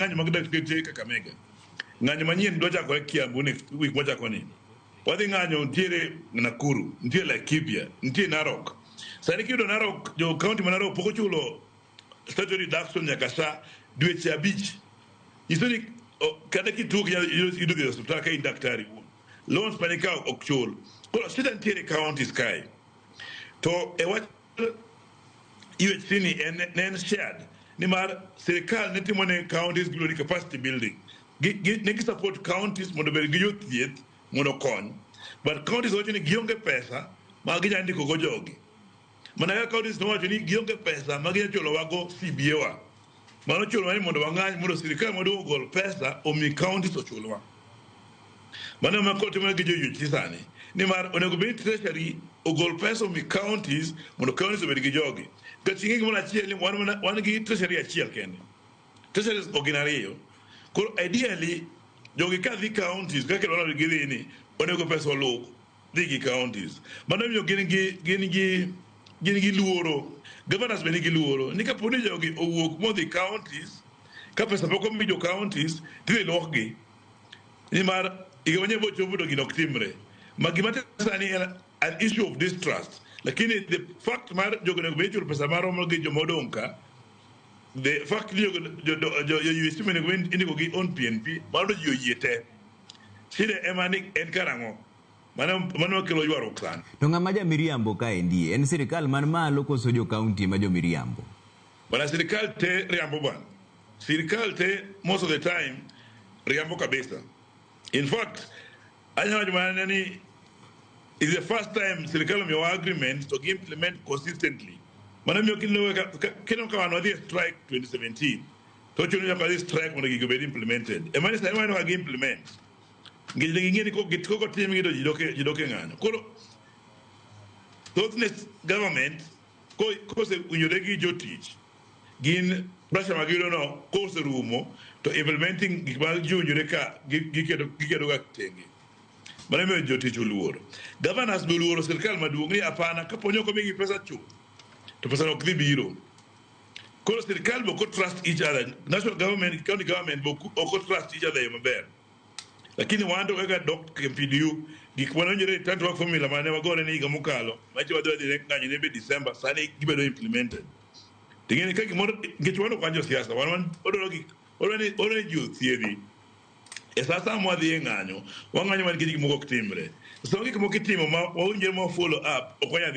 Ng'anyo mag dakteche Kakamega. Ng'anyo manyien dwa chakore Kiambu next week mwachako ni. Wadhi ng'anyo nitiere Nakuru, nitie Laikipia, nitie Narok. Sani kiyudo Narok, jo county ma Narok pok ochulo statutory deduction nyaka sa dweche 5. Nyiso ni kata kituo ok inyal yudo dhi e osiptal ka in daktari wuon. Loans mane ikawo ok chul. Koro shida nitiere e counties kae. To e wach UHC ni en ne en shared nimar sirikal ne timo ne counties gimiluongo ni capacity building. Ne gi support counties mondo obed gi jothieth mondo okony. But counties wacho ni gionge pesa ma ginyalo ndiko go jogi. Mana kaka counties nowacho ni gionge pesa ma ginyalo chulowago CBA wa. Mano chunowa ni mondo wang'any mondo sirikal maduong' ogol pesa omi counties ochulwa. Mano ema koro timore gi jo UHC sani. Nimar onego bed ni treasury ogol pesa omi counties mondo counties obed gi jogi. Nikech ing'e gimoro achiel ni wan mana wan gi treasury achiel kende. Treasuries ok gin ariyo. Koro ideally jogi ka dhi counties kaka idwaro ni gidhi ni onego pesa oluw dhi gi counties. Mano omiyo gin gi luoro. Governors be nigi luoro ni kapo ni jogi owuok modhi counties ka pesa pok omi jo counties tidhi luokgi. Nimar higa manyien bochopo to gino ok timre. Ma gima timre sani en an issue of distrust. Lakini the fact mar jogo onego bed ichulo pesa maromo gi joma odong' ka, the fact ni jo UHC onego bed indiko gi on PNP, mano to ji oyie te. Shida ema ni en karang'o? Mano kelo ywaruok sani. To ng'ama ja miriambo kaendi en sirikal man malo koso jo kaunti ema jo miriambo? Bwana sirikal te riambo bwana. Sirikal te most of the time riambo kabisa. In fact, anyalo wacho mana ni it's the first time sirikal omiyowa agreement to gi implement consistently. Mano miyo kineno ka wan wadhi e strike 2017 to chuno nyaka wadhi strike mondo gigo obed implemented. Ema ni sani waneno ka gi implement. Nikech ne ging'e ni kotimgi to ji dok e ng'anyo. Koro thothne government kosewinjore gi jotich gin pressure ma giyudo no koserumo to implementing gik ma ji owinjore ka giketo ga tenge. Mano emomiyo jotich oluor. Governors be oluoro sirikal maduong' ni hapana kapo ni ok omigi pesa chuth to pesa no ok dhi biro. Koro sirikal be ok trust each other. National government, county government be ok trust each other e yo maber. Lakini wan to kaka dok KMPDU gik mane owinjore return to work formula mane wagore ni higa mokalo macho wadhi wadhi ng'anyo ne be December sani gibedo implemented. Ting'e ni ka gimoro nikech wan ok wan josiasa wan wadwaro gik wadwaro ni ji othiedhi. E sa asaya mwadhi e ng'anyo wang'anyo mana nikech gik moko ok timre. Sama gik moko itimo ma wawinjore ma follow up ok wanyal dhi.